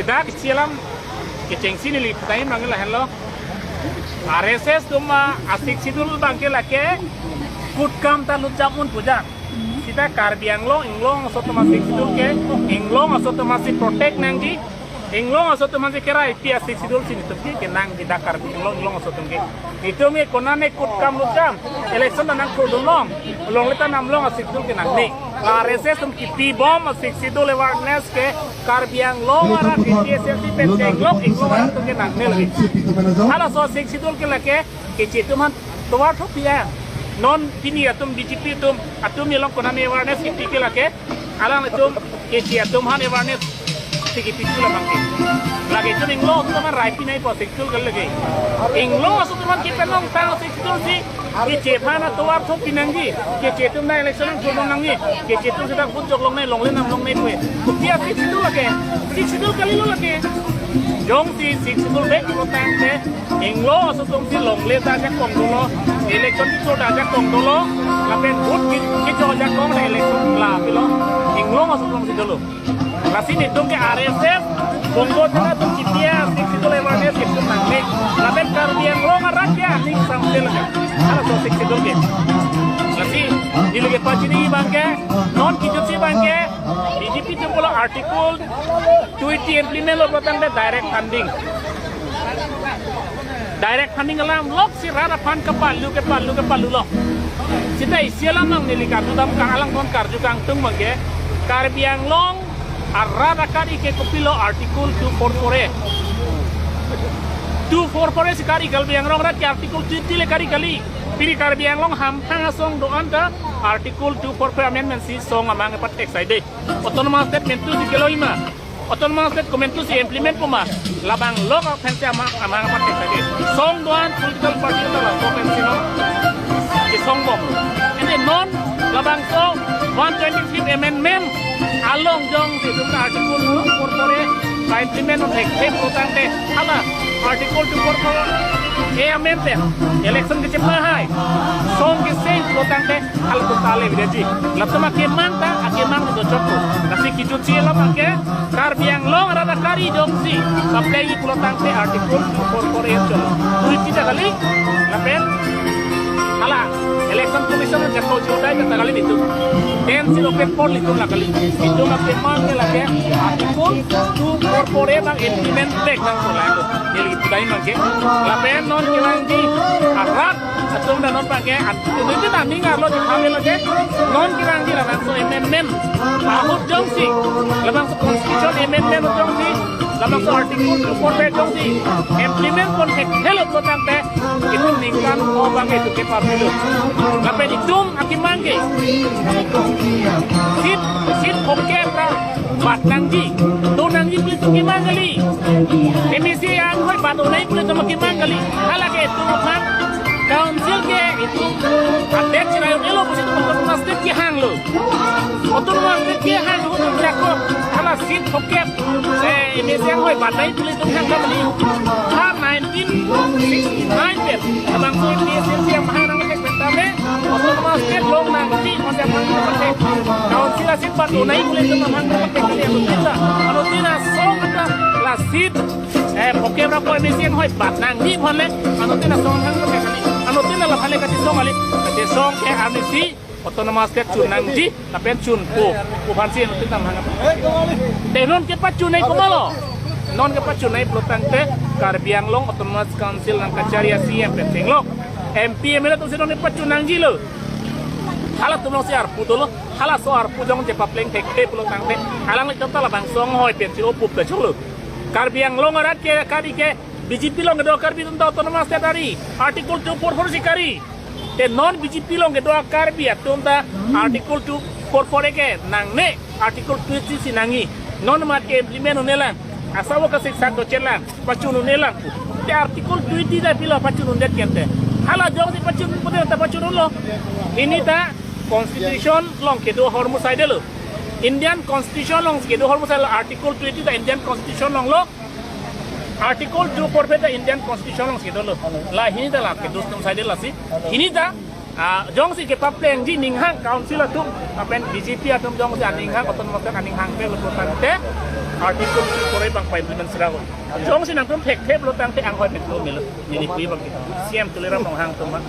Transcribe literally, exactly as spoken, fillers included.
Dak chilam kechengsi neli putang abang lahenlo. R S S atum a-Sixth Schedule abangke lake kutkam ta lutjap un puja. Sita Karbi Anglong, Inglong aso atum a-Sixth Schedule ke, Inglong aso atum si protect nangji, Inglong aso atum si kerai pi a-Sixth Schedule si nelitum ke kenangji dak Karbi Anglong, Inglong aso atum ke. Nelitum ke konane kutkam lutjap, election ta nangkurdun long, longle ta nam long a-Sixth Schedule ke nangne. R S S atum kipibom a-Sixth Schedule awareness ke Karbi Anglong arat A P H L C pen tenglok Inglong arat atum ke nangne lagi. Halaso a-Sixth Schedule ke lake Keche atum aphan tovar thok pi-an. Non pini atum B J P atum, atum along konane awareness kipi ke lake. Alanglitum Keche atum aphan awareness si kipi thu labang ke. Lake itum Inglong atum aphan rai pinaipo Sixth Schedule ke lake. Inglong aso atum aphan kipi long tang Sixth Schedule si Keche aphan atovar thok pi nangji. Keche atum na election nangkurdun nangji. Keche atum sita vote jok longne, longle nam longne pu. Kopi a-Sixth Schedule lake. Sixth Schedule kalilo lake. Jongsi Sixth Schedule vek pulotangte Inglong aso atum si longle ta ajakong dolo, election kechor ta ajakong dolo, lapen vote ke, kechor ajakong ta election la pilo, Inglong aso atum si dolo. Lasi nelitum ke R S S, Bongo Jala atum kipi a-Sixth Schedule awareness itum nangne, lapen Karbi Anglong arat ke aning samsel ke, halaso Sixth Schedule ke. Lasi, neli kepachini abang ke, non kijutsi abang ke, B J P atum pulo Article twenty implement lo pulotangte direct funding. Direct funding alam lok si rat aphan kepalu, kepalu, kepalu lo. Sita isi alam nang neli kardom ka alanglitum karju kangtung abang ke. Karbi Anglong arat akari ke kopilo Article two four four A. Two four four A si kari Karbi Anglong arat ke Article twenty le kari kali. Pini Karbi Anglong hamphang asong do-an ta Article two four four amendment si song amang pathek saide. Autonomous State mentu si kelo ima. Autonomous State komentu si implement puma. Labang lok aphan si amang, amang pathek saide. Song do-an political party ta laso pen si non kesongbom. Ante non labangso one twenty-fifth amendment along jongsi itum ta Article two four four A ka-implement un thekthe pulotangte hala Article two four four A amendment pen election kechepahai, song keseng pulotangte halatum ta le videji. Latum akemang ta, akemang do chokpo. Lasi kijutsi alam abang ke Karbi Anglong arat akari jongsi paplengji pulotangte Article two four four A cholo. Twenty ta kali, lapen hala Election Commission ajakong chodai ta kali nelitum. Then si open poll nelitum la kali. Nelitum akemang ke lake Article two four four A abang implement vek nangkok lalo. Neli pudai abang ke. Lapen non kevangji arat atum ta non abang ke, atum ta ning arlo di kami lake. Non kevangji labangso amendment ahut jongsi, labangso constitution amendment ahut jongsi, labangso Article two four four A jongsi implement pon thekthe lo pulotangte, itum ningkan ko abang ke itum kepapilo. Lapen itum akemang ke seat, seat phongkep ra bat nangji, do nangji pu itum kemang kali. M A C anghoi bat do nangji pu itum kemang kali. Hala ke itum aphan council ke itum adet chirai un-elo pusi itum Autonomous State kehang lo. Autonomous State kehang ahut itum jakong hala seat phongkep, eh, M A C anghoi bat nangji pu itum hang kali. Ha nineteen sixty-nine pen labangso M A C anghoi amahang nangthek pen tame Autonomous State long nangji, mate amahang nangthek. Council a-seat bat do nangji pu itum amahang nangthek kali, anuttin ta. Anuttin asong ta la seat, eh, phongkep ra ko M A C anghoi bat nangji pu le, anuttin asong amahang nangthek kali. Anuttin la phale kachesong kali. Kachesong ke arnisi Autonomous State chun nangji, lapen chunpo pu aphansi anuttin ta amahang. Te non kepachun nangji komatlo? Non kepachun nangji pulotangte Karbi Anglong Autonomous Council nangkachari a-C E M pen tenglok M P M L A atum si non kepachun nangjilo. Halatum along si arpu dolo, halaso arpu jongsi papleng thekthe pulotangte alanglitum ta labangso anghoi pensi opup ta cholo. Karbi Anglong arat ke, kari ke, B J P along kedo Karbi atum ta Autonomous State ari, Article two four four si kari. Te non B J P along kedo a-Karbi atum ta Article two four four A ke nangne, Article twenty si nangji. Non mat ke implement un-elang. Asap o kasik sak do chelang, pachun un-elang pu. Te Article twenty ta pilo pachun undet kente? Hala jongsi pachun pute ta pachun unlo. Pini ta Constitution along kedo ahormu saidelo. Indian Constitution along kedo ahormu saidelo. Article twenty ta Indian Constitution along lo. Article two four four ta Indian Constitution along si dolo. La hini ta la kedo atum saide lasi. Hini ta Ah, jongsi kepaplengji ninghang council atum, apen B J P atum jongsi aninghang autonomous state aninghang ke lupo tangte, Article two four A bang pa-implement sira ko. Jongsi nangtum thekthep lo tangte anghoi petlo melo. Neli pui bang kita. C M Tuliram Ronghang atum ma.